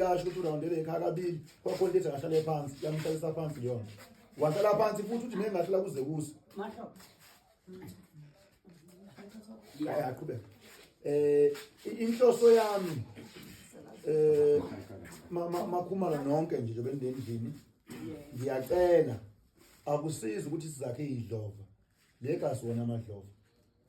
Uyasho ukuthi urawundele ekhaya kabili, kwakhona into ethi akahlale phansi, yamhlalisa phansi leyo nto. Wahlala phansi futhi uthi mina ngahlala kuze kuse. Hayi, aqhubeka. Inhloso yami makhumalo nonke nje njengoba nendlini, ngiyacela, akusizi ukuthi sizakhe idlova lekasi wona amadlova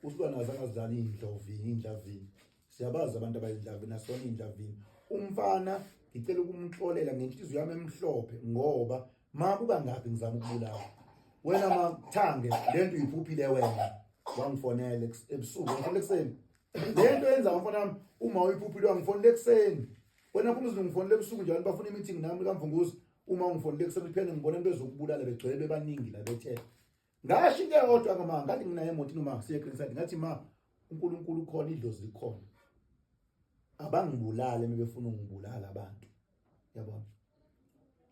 usilwane azange azidlala iy'ndlovini iy'ndlavini. Siyabazi abantu abayindlavini, asona iy'ndlavini. Umfana ngicela ukumxolela ngenhliziyo yami emhlophe, ngoba ma kukangaphi ngizama ukubulala wena mathange. Lento uyiphuphile wena, wangifonela ebusuku, wangifonela ekuseni. Lento yenza mfana wami, uma uyiphuphile wangifonela ekuseni wena, phuma ngifonela ebusuku njalo, bafuna i-meeting nami kaMvunguzi. Uma ungifonela ekuseni phela ngibona into ezokubulala, begcwele bebaningi la bethe. Ngasho into eyodwa ngama, ngathi nginaye emotini uma siye Greenside, ngathi ma uNkulunkulu ukhona, idlozi likhona, abangibulale uma befuna ukungibulala abantu. Yabona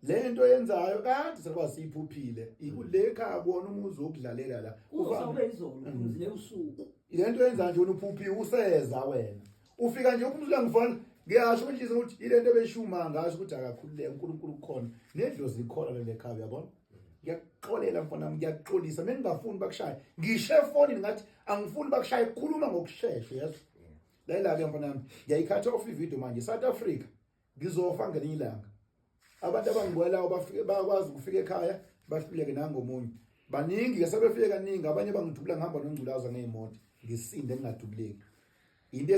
le nto yenzayo kade sekuba siyiphuphile ikule ekhaya kuwona umuzi wokudlalela la. Kuzobe izolo umzile usuku. Le nto yenza nje wena uphuphiwe useza wena ufika nje umzula ngifona, ngiyasho inhliziyo ukuthi ile nto ebeshuma. Ngasho ukuthi akakhululeke, uNkulunkulu ukhona nedlozi likhona lele khaya, uyabona. Ngiyakuxolela mfana wami, ngiyakuxolisa. Mina ngingafuni bakushaye, ngisho efonini ngathi angifuni bakushaye, khuluma ngokushesha, yazi. Layela-ke mfana wami, ngiyayikhatha off ividiyo manje. South Africa, ngizofa ngelinye ilanga. Abantu abangibwelayo bafike, bayakwazi ukufika ekhaya, bahluleke nangomunye. Baningi-ke sebefike kaningi, abanye bangidubula ngihamba nongculaza ngey'moto, ngisinde ngingadubuleki. Into